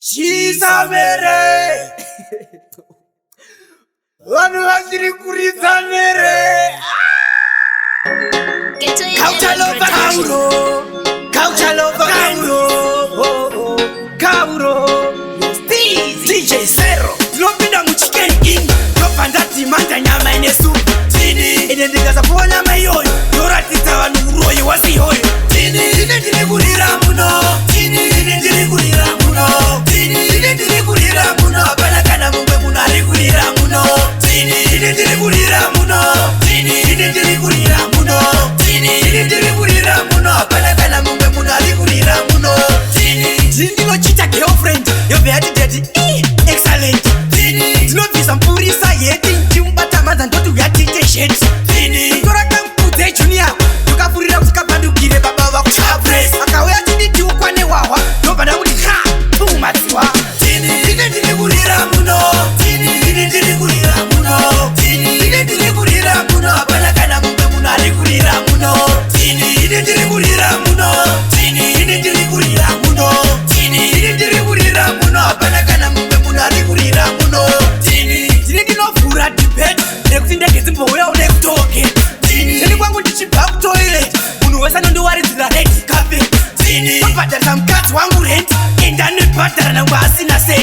Chisamere vanhu vachiri kuridza mere. Kauchalova kauro, kauchalova kauro, oh, oh, kauro. DJ Zero, ndinopinda muChicken Inn, ndobva ndadhimanda nyama ine supu. Ine ndikasapuwa nyama iyoyo, ndoratidza vanhu uroyi wasiyoyo. Ine ndiri kurira muno, ine ndiri kurira muno, ine ndiri kurira muno, hapana kana mumwe munhu ari kurira muno. Ine ndiri kurira muno, ine ndiri kurira muno, ine ndiri kurira muno, hapana kana mumwe munhu ari kurira muno. Ndini ndinochita girlfriend, yobva yati, "Daddy, excellent." Ndinobvisa mupurisa yeti, ndimubata manza, ndoti, "Uyatite sheti." Tora kamukudze junior, ndokafurira kuti kapandukire baba vakuchapres. Akauya chinditi ukwane wahwa, ndobva ndakuti ha pumadziwa. Ine ndiri kurira muno, ine ndiri kurira muno, ine ndiri kurira muno, hapana kana mumwe munhu ari kurira muno. Ine ndiri kurira muno, ine ndiri kurira muno, ine ndiri kurira muno, hapana kana mumwe munhu ari kurira muno. Ndini ndinovhura debate rekuti ndege dzimbouyawo nekutoke. Ndini kwangu ndichibva kutoilet, munhu wese anondiwaridzira red carpet. Tobhadharisa mukadzi wangu rent, endanebhadhara nangwe asina senti.